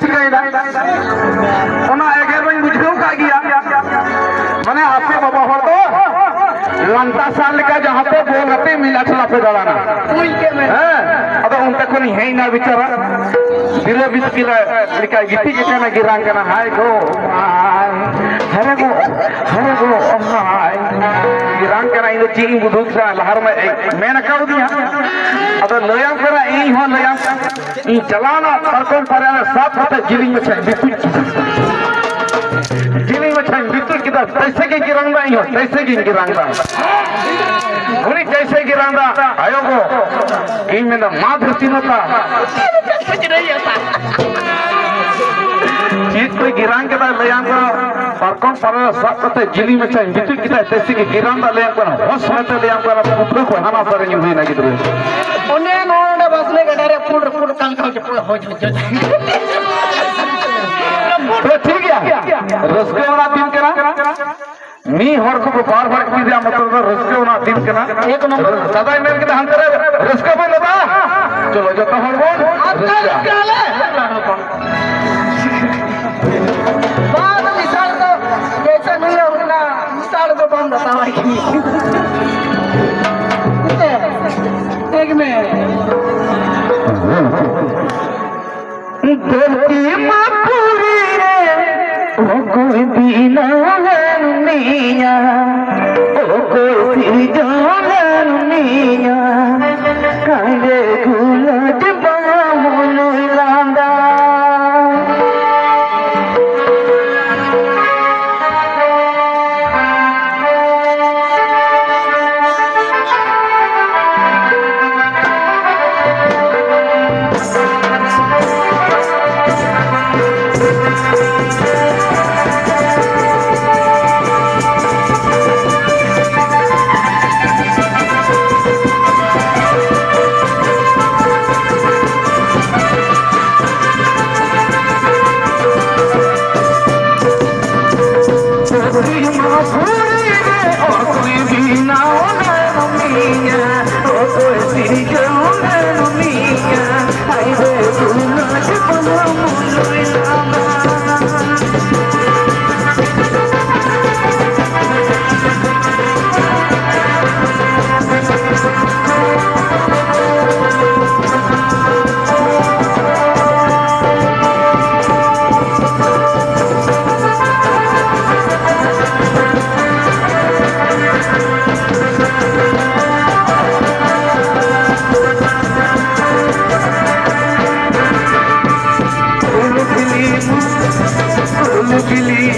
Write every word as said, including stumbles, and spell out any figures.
ᱪᱤᱠᱟᱹᱭᱮᱫᱟ? ᱚᱱᱟ ᱮᱜᱮᱨ ᱢᱟᱧ ᱵᱩᱡᱷᱟᱹᱣ ᱠᱟᱜ ᱜᱮᱭᱟ᱾ ᱢᱟᱱᱮ, ᱟᱯᱮ ᱵᱟᱵᱟ ᱦᱚᱲ ᱫᱚ ᱞᱟᱱᱴᱟ ᱥᱟᱨ ᱞᱮᱠᱟ ᱡᱟᱦᱟᱸ ᱯᱮ ᱵᱚᱞ ᱟᱛᱮ ᱢᱮᱞᱟ ᱴᱷᱮᱞᱟ ᱯᱮ ᱫᱟᱬᱟᱱᱟ᱾ ᱦᱮᱸ, ᱟᱫᱚ ᱚᱱᱛᱮ ᱠᱷᱚᱱᱤᱧ ᱦᱮᱡ ᱮᱱᱟ ᱵᱮᱪᱟᱨᱟ᱾ ᱵᱤᱨᱟᱹ ᱵᱤᱥᱠᱤᱞᱟ ᱞᱮᱠᱟ ᱜᱤᱛᱤᱡ ᱟᱠᱟᱱᱟ, ᱜᱤᱨᱟᱝ ᱠᱟᱱᱟ, ᱦᱟᱭ ᱜᱚ, ᱦᱟᱭ, ᱦᱟᱭ ᱜᱚ, ᱦᱟᱭ ᱜᱚ, ᱦᱟᱭ᱾ ᱜᱤᱨᱟᱝ ᱠᱟᱱᱟ, ᱤᱧ ᱫᱚ ᱪᱮᱫ ᱤᱧ ᱵᱩᱡᱷᱟᱹᱣ ᱠᱮᱫᱟ, ᱞᱟᱦᱟ ᱨᱮᱢᱟ ᱢᱮᱱ ᱟᱠᱟᱣᱫᱤᱧᱟ᱾ ᱟᱫᱚ ᱞᱟᱹᱭᱟᱢ ᱠᱟᱱᱟ, ᱤᱧ ᱦᱚᱸ ᱞᱟᱹᱭᱟᱢ ᱠᱟᱱᱟ᱾ ᱤᱧ ᱪᱟᱞᱟᱣᱱᱟ ᱯᱟᱨᱠᱚᱢ ᱯᱟᱨᱮ ᱨᱮ ᱥᱟᱵ ᱠᱟᱛᱮ ᱡᱤᱞᱤᱧ ᱢᱟᱪᱷᱟᱧ ᱵᱤᱛᱩᱡ ᱠᱮᱫᱟ᱾ ᱡᱤᱞᱤᱧ ᱢᱟᱪᱷᱟᱧ ᱵᱤᱛᱩᱡ ᱠᱮᱫᱟ, ᱛᱟᱭᱥᱮ ᱜᱤᱧ ᱜᱤᱨᱟᱝ ᱫᱟ, ᱤᱧ ᱦᱚᱸ ᱛᱟᱭᱥᱮ ᱜᱤᱧ ᱜᱤᱨᱟᱝ ᱫᱟ᱾ ᱩᱱᱤ ᱛᱟᱭᱥᱮ ᱜᱤᱨᱟᱝ ᱫᱟ, ᱟᱭᱳ ᱜᱚ, ᱤᱧ ᱢᱮᱱᱫᱟ, ᱢᱟ ᱫᱷᱟᱹᱨᱛᱤ ᱢᱟᱛᱟ᱾ ᱪᱮᱫ ᱠᱚᱭ ᱜᱤᱨᱟᱝ ᱠᱮᱫᱟ ᱞᱟᱹᱭᱟᱢ ᱠᱟᱱᱟ, ᱯᱟᱨᱠᱚᱢ ᱯᱟᱨᱮ ᱨᱮ ᱥᱟᱵ ᱠᱟᱛᱮ ᱡᱤᱞᱤᱧ ᱢᱟᱪᱷᱟᱧ ᱵᱤᱛᱩᱡ ᱠᱮᱫᱟ, ᱛᱟᱭᱥᱮ ᱜᱤᱧ ᱜᱤᱨᱟᱝ ᱫᱟ ᱞᱟᱹᱭᱟᱢ ᱠᱟᱱᱟ, ᱦᱚᱥ ᱢᱮᱱᱛᱮ ᱞᱟᱹᱭᱟᱢ ᱠᱟᱱᱟ, ᱯᱩᱴᱷᱟᱹ ᱠᱚ ᱦᱟᱱᱟ ᱥᱟᱨᱮ ᱧᱩᱨᱦᱩᱭᱱᱟ ᱜᱤᱫᱽᱨᱟᱹ᱾ ᱚᱸᱰᱮ ᱱᱚᱰᱮ ᱵᱟᱥᱞᱮ ᱜᱟᱰᱟ ᱨᱮ ᱯᱩᱸᱰ ᱯᱩᱸᱰ ᱠᱟᱞᱠᱟᱞ ᱪᱚᱯᱚᱡ ᱦᱚᱡ ᱦᱚᱡ᱾ ᱛᱚ ᱴᱷᱤᱠ ᱜᱮᱭᱟ, ᱨᱟᱹᱥᱠᱟᱹ ᱟᱱᱟᱜ ᱫᱤᱱ ᱠᱟᱱᱟ᱾ ᱢᱤᱫ ᱦᱚᱲ ᱠᱚ ᱵᱟᱨ ᱦᱚᱲ ᱠᱚ ᱤᱫᱤᱭᱟ, ᱢᱚᱛᱞᱚᱵ ᱫᱚ ᱨᱟᱹᱥᱠᱟᱹ ᱟᱱᱟᱜ ᱫᱤᱱ ᱠᱟᱱᱟ᱾ ᱮᱠ ᱱᱚᱢᱵᱚᱨ᱾ ᱫᱟᱫᱟᱭ ᱢᱮᱱ ᱠᱮᱫᱟ ᱦᱟᱱᱛᱮ ᱨᱮ, ᱨᱟᱹᱥᱠᱟᱹ ᱵᱚᱱ ᱫᱟᱫᱟ᱾ ᱪᱚᱞᱚ ᱡᱚᱛᱚ ᱦᱚᱲ ᱵᱚᱱ ᱟᱨ ᱨᱟᱹᱥᱠᱟᱹᱭᱟ᱾ ᱨᱟᱹᱥᱠᱟᱹ ᱟᱞᱮ᱾ ᱵᱟᱝ, ᱢᱤᱥᱟᱞ ᱫᱚ ᱡᱮᱭᱥᱮ ᱱᱩᱭ ᱦᱚᱸ ᱠᱟᱱᱟ, ᱢᱤᱥᱟᱞ ᱫᱚ ᱵᱟᱢ ᱫᱟᱛᱟᱣᱟᱭ ᱠᱟᱱᱟ᱾ ᱮᱠ ᱢᱮ᱾ ᱫᱷᱟᱹᱨᱛᱤ ᱢᱟ ᱯᱩᱨᱤ ᱨᱮ ᱚᱠᱚᱭ ᱵᱮᱱᱟᱣ ᱞᱮᱱ ᱢᱮᱭᱟ, ᱚᱠᱚᱭ ᱥᱤᱨᱡᱟᱹᱣ ᱞᱮᱱ ᱢᱮᱭᱟ, ᱠᱟᱸᱰᱮ ᱜᱩᱞᱟᱹᱴ ᱵᱟᱢᱩᱱ ᱞᱟᱸᱫᱟ᱾ ᱵᱤᱞᱤ